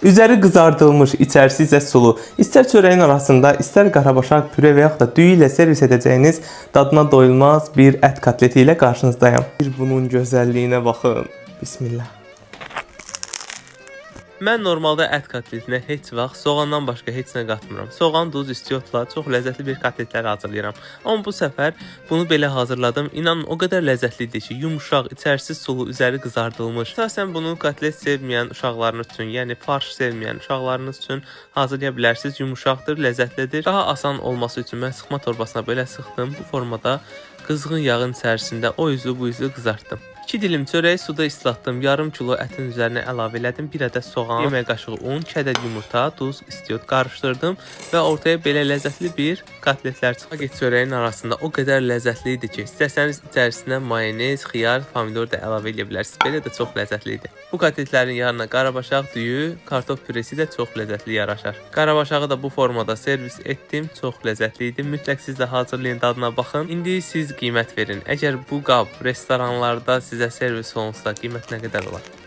Üzəri qızardılmış, içərisi isə sulu. İstər çörəyin arasında, istər qarabaşaq püre və yaxud da düyü ilə servis edəcəyiniz dadına doyulmaz bir ət kotleti ilə qarşınızdayam. Bir bunun gözəlliyinə baxın. Bismillah. Mən normalda ət kotletinə heç vaxt soğandan başqa heç nə qatmıram. Soğan, duz, istiotla çox ləzzətli bir kotletlər hazırlayıram. Amma bu səfər bunu belə hazırladım. İnanın o qədər ləzzətli idi ki, yumşaq, içərisi sulu, üzəri qızardılmış. Əsasən bunu kotlet sevməyən uşaqlarınız üçün, yəni farş sevməyən uşaqlarınız üçün hazırlaya bilərsiniz. Yumşaqdır, ləzzətlidir. Daha asan olması üçün mən sıxma torbasına belə sıxdım. Bu formada qızğın yağın içərisində o üzlü bu üzlü qızartdım. 2 dilim çörəyi suda islatdım. Yarım kilo ətin üzərinə əlavə elədim. 1 ədəd soğan, yemək qaşığı un, 2 ədəd yumurta, duz, istiot qarışdırdım və ortaya belə ləzzətli bir kotletlər çıxdı. Baget çörəyin arasında o qədər ləzzətli idi ki, istəsəniz içərisinə mayonez, xiyar, pomidor da əlavə edə bilərsiniz. Belə də çox ləzzətli idi. Bu kotletlərin yanına qarabaşaq düyü, kartof püresi də çox ləzzətli yaraşar. Qarabaşağı da bu formada servis etdim. Çox ləzzətli idi. Mütləq siz də hazırlayın, dadına baxın. İndi siz qiymət verin. Əgər bu qab restoranlarda sizə servis olunsa, qiymət nə qədər olar?